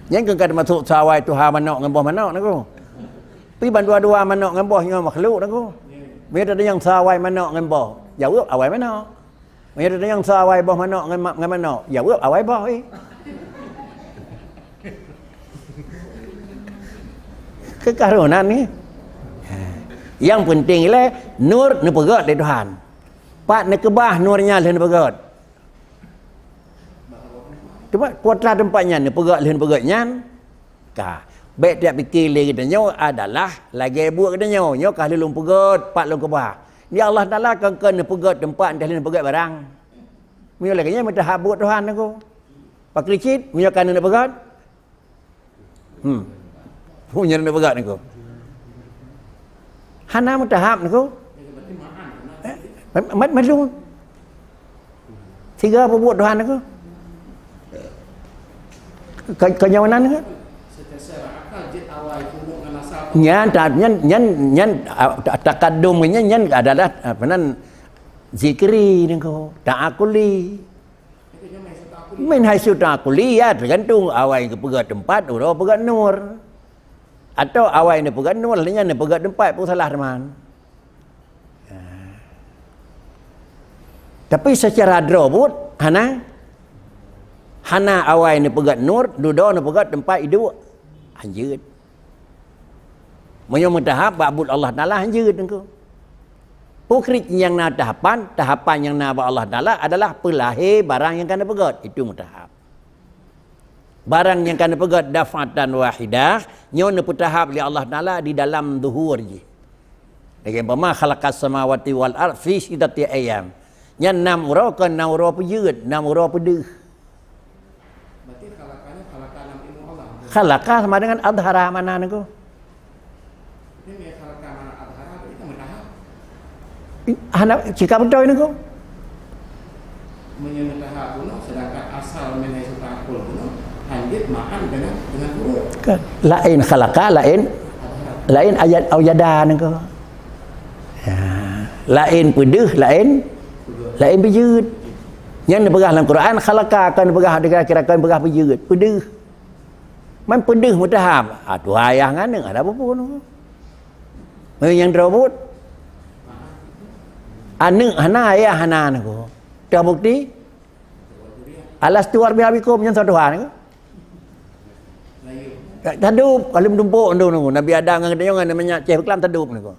Nyan keuh ka teumasok sawai tuha manok ngon boh manok, Teungku. Pi bandua-dua manok ngon boh nyoe makhluk, Teungku. Meunyoe tatanyong sawai manok ngon boh, jaweueb awai manok. Meunyoe tatanyong sawai boh manok ngon ma-, ngon manok, jaweueb awai boh, eh. Keukaronan ni. Nyang penting ilée nur neupeugét lé Tuhan. Pat neukeubah nur nyan lheueh neupeugét. Teuma kuatra teumpat nyan neupeugét lheueh neupeugét nyan, ka. Bék tiap pike lé geutanyoe adalah lagée buet geutanyoe, nyoe ka lheueh lôn peugét, pat lôn keubah. Di Allah Taala kon keu neupeugét teumpat, entah lheueh neupeugét barang. Meunyoe lagée nyan meutahap buet Tuhan, Teungku. Pakri cit, meunyoe ka neupeugét, Hmm. Peue nyang neupeugét, Teungku? Hana meutahap, Teungku. Eh, mat, mat, madum. Tiga peubuet Tuhan, Teungku. Ke-, kenyamanan, Teungku. Nyan, ta-, nyan, nyan, nyan, ah, ta-, takadum nyan, nyan adalah, apa nan, zikri, Teungku. Ta'akuli. Min haitsu ta'kuli, ya, teugantung awai geupeugét teumpat, uroe peugét nur. Atawa awai neupeugét nur, lheueh nyan neupeugét teumpat, peue salah teuma. Ya. Tapi seucara droe buet, hana. Hana awai neupeugét nur, dudoe neupeugét teumpat iduek. Hanjeuet. Meunyoe meutahap bak buet Allah Taala, hanjeuet, Teungku. Peue krik nyang na tahapan, tahapan nyang na bak Allah Taala adalah peulahé barang nyang ka neupeugét, itu meutahap. Barang nyang ka neupeugét daf'atan wahidah, nyoe neupeutahap lé Allah Taala di dalam zuhur jih. Lagée umpama, "Khalaqas samawati wal ard fi sittati ayyam." Nyan nam uroe, kon nam uroe peujeuet, nam uroe peudeuh. Berarti khalaqa nyoe khalaqa lam ilmu Allah. Khalaqa sama dengan adhara makna, Teungku. Ini khalaqa mana adhara, berarti kan meutahap. Ih, hana cika beutôi, Teungku. Meunyoe meutahap bunoe, sedangkan asal min haitsu ta'kul bunoe, hanjeuet ma'an dengan, dengan huruf. Kan. Laén khalaqa, laén, adhara. Laén ayat aujada, Teungku. Ya. Laén peudeuh, laén, laén peujeuet. Nyan neupeugah lam Quran, khalaqa, kon neupeugah, dikira-kira kon neupeugah peujeuet, peudeuh. Man peudeuh meutahap. Ah, tuha ayah ngon aneuk, ada peue-peue, Teungku. Meunyoe nyang droe buet. Aneuk hana, ayah hana, Teungku. Teubukti? Alastu rabbi bikum, nyan soe tuha, Teungku. Tadub, ka lheueh meutumpôk, Teungku. Nabi Adam ngon geutanyoe ngon manyak ceh beuklam tadub, Teungku.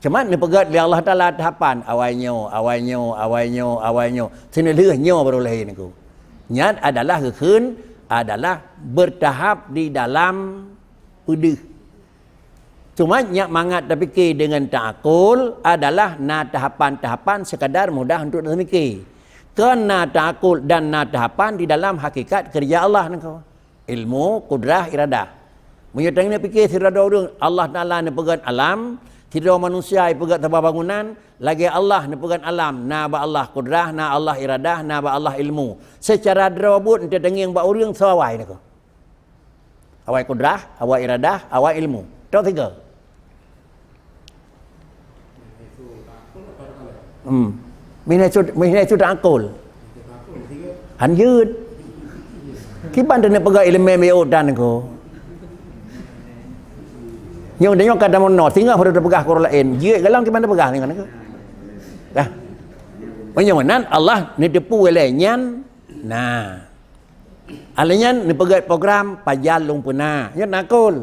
Cuma neupeugét lé Allah Taala tahapan, awai nyoe, awai nyoe, awai nyoe, awai nyoe. Seuneulheueh nyoe baru lahé, Teungku. Nyan adalah geukheun adalah beutahap di dalam peudeuh. Cuma nyak mangat tapike deungon ta'akul adalah na tahapan-tahapan sekadar mudah untuk tamike. Kon na ta'akul dan na tahapan di dalam hakikat keureuja Allah, Teungku. Ilmu, kudrah, iradah. Meunyoe tanyoe pike sidroe ureuëng, Allah Taala neupeugét alam, sidroe manusia ipeugét saboh bangunan, lagée Allah neupeugét alam, na bak Allah kudrah, na Allah iradah, na bak Allah ilmu. Seucara droe buet, eunteuk tangieng bak ureuëng soe awai, Teungku. Awai kudrah, awai iradah, awai ilmu. Toh tiga. Hmm. Min haitsu, min haitsu ta'kul. Hanjeuet. Kiban teuneuk peugah ileumèe miyueb tan ko. Nyoe, nyoe ka tameunoe, singoh baru teupeugah keu ureueng laén. Jeuet galom kiban teupeugah nyoe kan. Dah. Meunyoe meunan Allah neuteupeue lé nyan. Nah. Alèh nyan neupeugét program pajan lôn peuna. Nyoe ta'kul.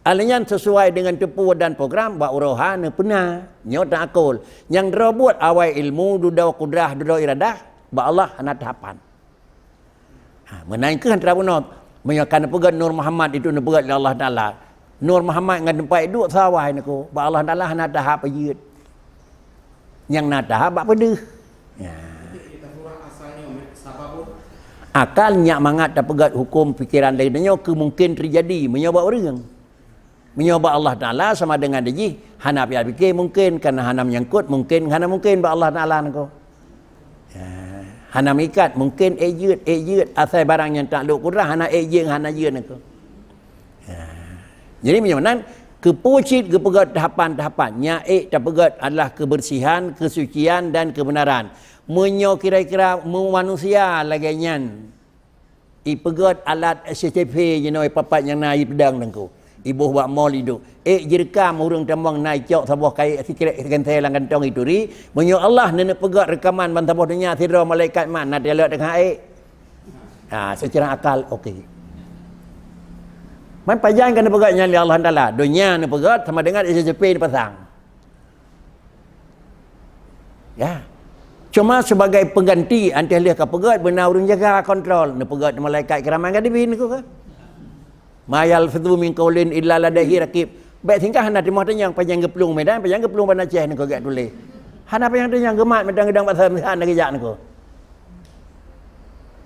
Alèh nyan sisuai deungon teupeue dan program bak uroe ha neupeuna. Nyoe ta'kul. Nyang droe buet awai ilmu, dudoe kudrah, dudoe iradah, bak Allah hana tahapan. Ha, meunan kheueh antara bunoe. Meunyoe ka neupeugét Nur Muhammad itu neupeugét lé Allah Taala. Nur Muhammad ngon teumpat duek sawai neuko. Bak Allah Taala hana tahap jeuet. Nyang na tahap bak peudeuh. Ya. Akal nyak mangat tapeugét huköm pikeran lagèe nyoe keu mungken teujadi meunyoe bak ureueng. Meunyoe bak Allah Taala sama dengan jih hana payah pike mungken, karena hana menyangkut mungken, hana mungken bak Allah Taala neuko. Ya. Hana meuikat mungken ék jeuet, ék jeuet, asai barang nyang taklok kudrah hana ék jeuet, hana jeuet neuko. Ya. Jadi meunyoe meunan, keupeue cit geupeugét tahapan-tahapan, nyak ék tapeugét adalah keubeursihan, keusucian dan keubeunaran. Meunyoe kira-kira meu-, manusia lagèe nyan, Ipeugét alat C C T V jinoe papat nyang na ipeudong teungku. Iboh bak mall iduek. Ék jireukam ureuëng tamong na icok saboh kayée sikrek sekensé lam kantong ituri. Meunyoe Allah neuneuk peugét reukaman ban saboh donya sidroe malaikat mat na talok teuka ék. Ha, secara akal okey. Man pajan ka neupeugét nyan lé Allah Taala. Donya neupeugét sama dengan C C T V neupasang. Ya. Cuma sebagai pengganti, anteh lheueh ka peugét beuna ureuëng jaga kontrol, neupeugét malaikat kiraman katibin teungku kan. Ma yalfizu min qaulin illa ladaihi raqib. Bék singgah hana timoh tanyong pajan geuplueng Medan, pajan geuplueng Banda Aceh teungku gak tuléh. Hana pajan tanyong geumat mantong geudong basa meuhan lagée jak teungku.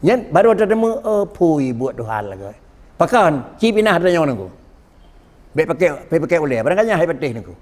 Nyan baru teuteumé, oh, phui buet Tuhan lagée. Pakon, ci pinah tanyong teungku. Bék pakai, bék pakai ulée, barangkali hai patéh teungku.